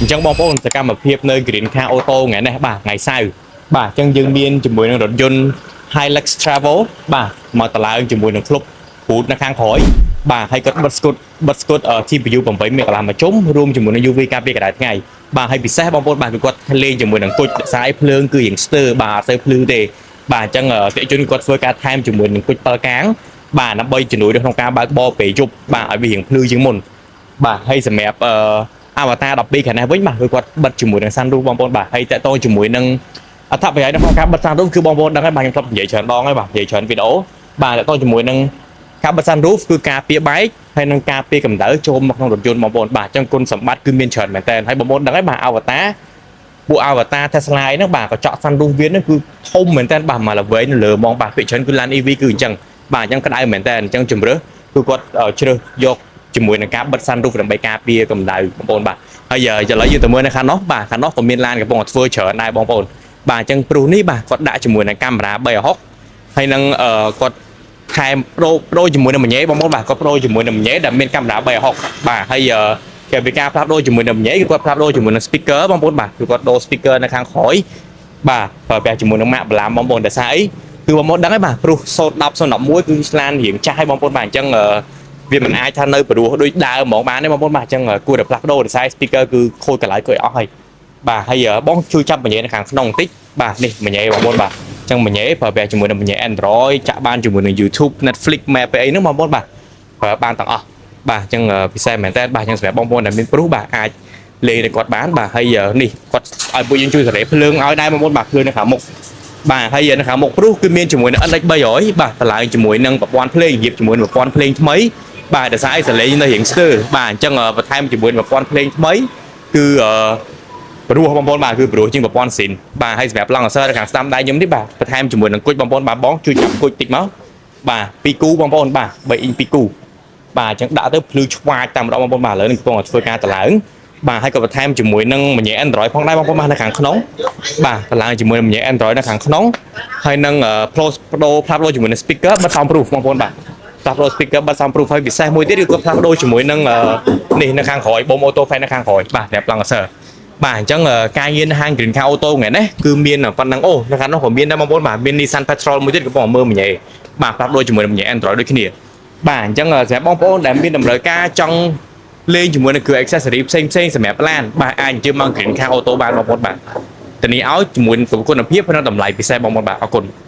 អញ្ចឹងបងប្អូនសកម្មភាពនៅ Green Car Auto ថ្ងៃនេះបាទថ្ងៃសៅរ៍បាទអញ្ចឹងយើងមានជាមួយនឹងរថយន្ត Hilux Travel បាទមកតឡើងជាមួយនឹងក្លុបពូតនៅខាងក្រោយបាទហើយគាត់បិទស្គុតបិទស្គុត TPU 8មានកន្លះមួយជុំរួមជាមួយនឹង UV ការពារកម្ដៅថ្ងៃបាទហើយពិសេសបងប្អូនបាទគឺគាត់លេងជាមួយនឹងគុជខ្សែភ្លើងគឺរៀងស្ទើរបាទអត់សូវភ្លឺទេបាទអញ្ចឹងអតិថិជនគាត់ធ្វើការថែមជាមួយនឹងគុជ7កាងបាទដើម្បីជំនួយនៅក្នុងការបើកបរពេលយប់បាទឲ្យវារៀងភ្លឺជាងមុនបាទហើយសម្រាប់អ Avatr 12ខាងនេះវិញបាទគឺគាត់បិទជាមួយនឹង sunroof បងប្អូនបាទហើយតកតងជាមួយនឹងអត្ថប្រយោជន៍នៅក្នុងការបិទ sunroof គឺបងប្អូនដឹងហើយបាទខ្ញុំធ្លាប់និយាយច្រើនដងហើយបាទនិយាយច្រើនវីដេអូបាទតកតងជាមួយនឹងការបិទ sunroof គឺការពារបែកហើយនឹងការពារកម្ដៅចូលមកក្នុងរថយន្តបងប្អូនបាទអញ្ចឹងគុណសម្បត្តិគឺមានច្រើនមែនតើហើយបងប្អូនដឹងហើយបាទ Avatr ពួក Avatr Tesla ហ្នឹងបាទកញ្ចក់ sunroof វាហ្នឹងគឺធំមែនតើបាទមកល្វែងនៅលើហ្មងបាទភាគច្រើនគឺឡាន EV គឺអញ្ចឹងបាទអញ្ចឹងក្ដៅមែនតើអញ្ចឹងជំរើសគឺគាត់ជ្រើសយកជាមួយនឹងការបិទ sunroof ដើម្បីការពារកម្ដៅបងប្អូនបាទហើយឥឡូវយើងទៅមើលនៅខាងនោះបាទខាងនោះក៏មានឡានកំពុងតែធ្វើច្រើនដែរបងប្អូនបាទអញ្ចឹងព្រុសនេះបាទគាត់ដាក់ជាមួយនឹងកាមេរ៉ា360ហើយនឹងគាត់ថែមប្រូប្រូជាមួយនឹងមញ៉េបងប្អូនបាទគាត់ប្រូជាមួយនឹងមញ៉េដែលមានកាមេរ៉ា360បាទហើយគេពីការផ្លាស់ប្ដូរជាមួយនឹងមញ៉េគឺគាត់ផ្លាស់ប្ដូរជាមួយនឹង speaker បងប្អូនបាទគឺគាត់ដូរ speaker នៅខាងក្រោយបាទប្រើប្រាស់ជាមួយនឹងម៉ាកបឡាមបងប្អូនតែសារអីគឺបងប្អូនដឹងហើយបាទព្រោះ010 011គឺស្លានរៀងចាស់ហើយបងប្អូនបាទអញ្ចឹងវាមិនអាចថានៅព្រោះដូចដើមហ្មងបានទេបងប្អូនបាទអញ្ចឹងគួរតែផ្លាស់ប្ដូរដោយសារ speaker គឺខូចកន្លែងគួរឲ្យអស់ហើយបាទហើយបងជួយចាប់មញ៉េនៅខាងក្នុងបន្តិចបាទនេះមញ៉េបងប្អូនបាទអញ្ចឹងមញ៉េប្រើប្រាស់ជាមួយនឹងមញ៉េ Android ចាក់បានជាមួយនឹង YouTube Netflix Map អីហ្នឹងបងប្អូនបាទប្រើបានទាំងអស់បាទអញ្ចឹងពិសេសមែនតើបាទអញ្ចឹងសម្រាប់បងប្អូនដែលមានព្រុសបាទអាចលេងនៅគាត់បានបាទហើយនេះគាត់ឲ្យពួកយើងជួយសេរីភ្លើងឲ្យដែរបងប្អូនបាទភ្លើងនៅខាងមុខបាទហើយនៅខាងមុខព្រុសគឺមានជាមួយនឹង NX 300បាទតម្លើងជាមួយនឹងប្រព័ន្ធភ្លេងរៀបជាមួយនឹងប្រព័ន្ធភ្លេងថ្មីបាទដោយសារអីសលេងនៅរៀងស្ទើរបាទអញ្ចឹងបន្ថែមជាមួយនឹងប្រព័ន្ធភ្លេងថ្មីគឺអឺព្រោះបងប្អូនបាទគឺព្រោះជាងប្រព័ន្ធស៊ីនបាទហើយសម្រាប់ឡង់អសរនៅខាងស្ដាំដៃខ្ញុំនេះបាទបន្ថែមជាមួយនឹងគុជបងប្អូនបាទបងជួយចាប់គុជតិចមកបាទពីរគូបងប្អូនបាទ3អ៊ីង2គូបាទអញ្ចឹងដាក់ទៅភ្លឺឆ្វាចតាមម្ដងបងប្អូនបាទឥឡូវនេះកំពុងតែធ្វើការតម្លើងបាទហើយក៏បន្ថែមជាមួយនឹងមញ៉េ Android ផងដែរបងប្អូនបាទនៅខាងក្នុងបាទតម្លើងជាមួយនឹងមញ៉េ Android នៅខាងក្នុងហើយនឹង plus បដូរផ្លាស់ប្ដូរជាមួយនឹង speaker បិទ soundproof បងប្អូនបាទផ្លាស់ប្ដូរ speaker បិទ soundproof ហើយពិសេសមួយទៀតគឺគាត់ផ្លាស់ប្ដូរជាមួយនឹងនេះនៅខាងក្រោយបូម auto fan នៅខាងក្រោយបាទសម្រាប់ប្លង់អសរបាទអញ្ចឹងការងារនៅហាង Green Car Auto ថ្ងៃនេះគឺមានប៉ុណ្ណឹងអូនៅខាងនោះក៏មានដែរបងប្អូនបាទមាន Nissan Patrol មួយទៀតកំពុងមើលមញ៉េបាទផ្លាស់ប្ដូរជាមួយនឹងមញ៉េ Android ដូចគ្នាបាទអញ្ចឹងសម្រាប់បងប្អូនដែលមានតម្រូវការចង់លេងជាមួយនឹងគ្រឿង accessory ផ្សេងផ្សេងសម្រាប់ឡានបាទអាចអញ្ជើញមក Green Car Auto បានបងប្អូនបាទធានាឲ្យជាមួយនឹងគុណភាពនិងតម្លៃពិសេសបងប្អូនបាទអរគុណ។